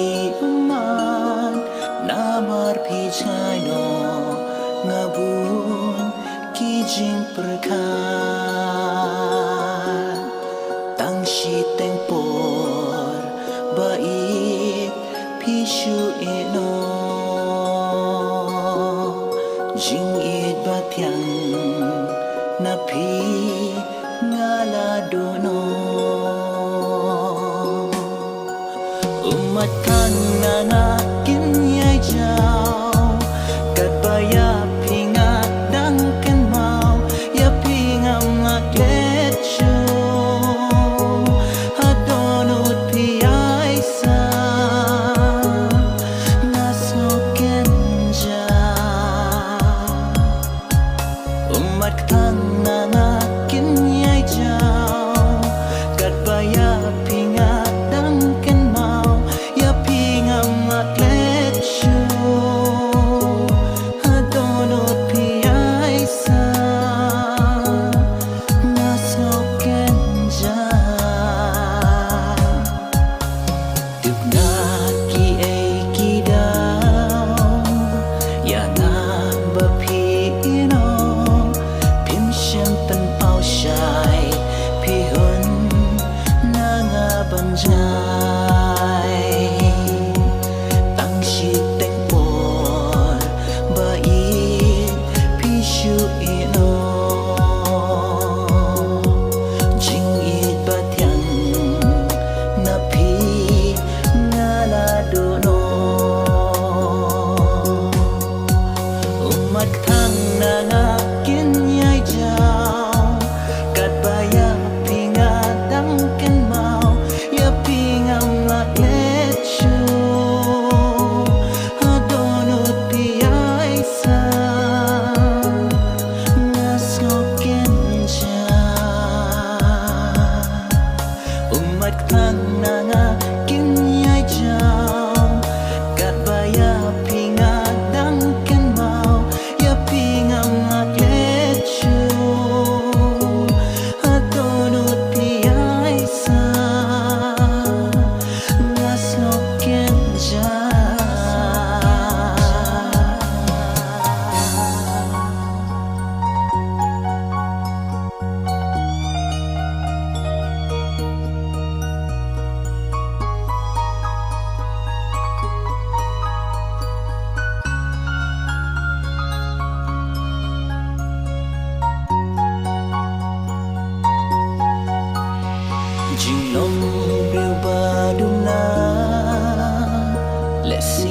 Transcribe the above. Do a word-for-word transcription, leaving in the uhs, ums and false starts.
Ummat, namar phi jngai noh nga bun ki jingpyrkhat. Tang shiteng por ba ïeit phi shu ïeh noh. Jingïeit ba thiang na phi nga la duh noh. Ummat khang na nga kin ïai jaw. Katba ïa phi nga dang kynmaw, ïa phi ngam lah klet shuh. Ha dohnud phi ïai sah, nga sngew kynjah. Ummat khang na nga kin ïai jaw. Katba ïa phi nga dang kynmaw, ïa phi ngam lah klet shuh. Ha dohnud phi ïai sah, nga sngew kynjah. Tip na kiei ki daw ïa nga ba phi ïeh noh. Phim shym pynpaw shai, phi hun na nga ban jngai. Tang shiteng por ba ïeit phi shu ïeh noh. Jingïeit ba thiang na phi nga la duh noh. Ummat khang na nga kin ïai jaw. Katba ïa phi nga dang kynmaw, ïa phi ngam lah klet shuh. Ha dohnud phi ïai sah, nga sngew kynjah. Ummat khang na nga kin ïai jaw. Katba ïa phi nga dang kynmaw, ïa phi ngam lah klet shuh. Ha dohnud phi ïai sah, nga sngew kynjah. Jinglong briew ba duna, lehse